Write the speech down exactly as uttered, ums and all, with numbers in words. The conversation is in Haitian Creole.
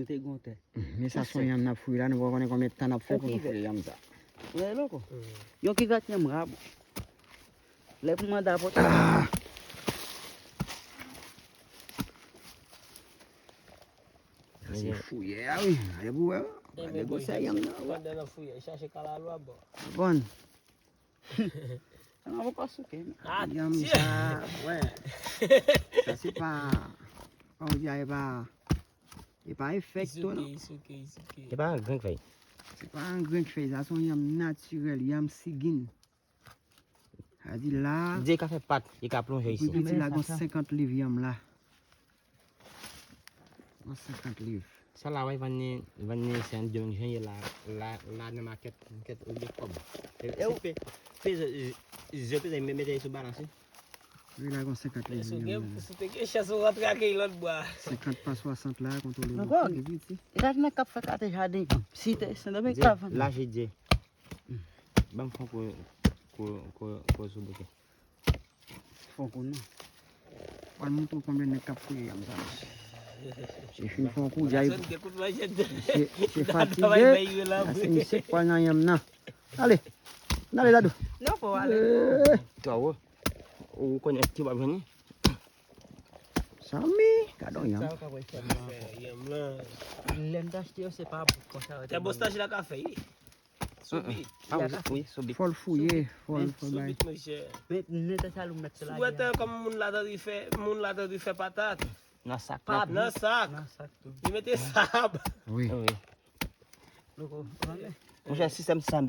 Te gon tè. Men sa se yon yanm n ap fouye la, nou pa konnen konbyen tan n ap fè pou nou fouye yanm sa. Yon kivèt. Yon kivèt yanm ra bon. Lè pou manda pote. Ah! Sa se fouyè a, wi. Gade pou wè. Gade gwosè yanm nan, wè. Pandan nan fouyè, chache kalalou a bò. Bon. Sa nan poko souke. Yanm sa, wè. Sa se pa, kòman di a, e pa, e pa efèk tou, non. E pa yon grenn fèy. Se pa yon grenn fèy, sa se yon yanm natirèl, yanm sigin. Sa di la. Di e ka fè pat, e ka plonje isi. Pi piti la gon senkant liv yanm la. Gon senkant liv. Sa la, wè, vann ni, vann ni se an de menm jan ye la, la, la nan makèt, makèt ou de kòb. E, e, se pe, peze, je, je peze, mete sou balans, wi. Wi, la gon senkant liv. Si w gen, si w te gen chans, ou rantre ak lòt bwa. Senkant pa swasant la, kontwole bouke. Gad nèg k ap fè kate jaden. Si te, Sendomeng pa vann. Laje Dye. Ban m fon kou, kou, kou, kou sou bouke. Fon kou non. Pral montre w konbyen nèg k ap fouye yanm sa. Se fin fon kou, jay. Se, se fatige. Ase misye k pral nan yanm nan. Ale. N ale, Dadou. Non, fò w ale. Twa wo. Ou konnen ki w ap jwenn li? Sami, gade yon yanm. Sa w ka wè fè nan yanm lan. Lè m t achte yo, se pa bout konsa yo te ban mwen. Tè bostach la ka fè, wi. Sou bit. Ah, wi, sou bit. Fò l fouye, fò l, fò l bay. Sou bit, monchè. Men, men tè sa lou mèt se la. Sou wè tè kòm moun la t anvi fè, moun la t anvi fè patat. Nan sak. Nan sak. Nan sak tou. Li mete sab. Wi. Wi. Loko, tande. Monchè, sistèm sa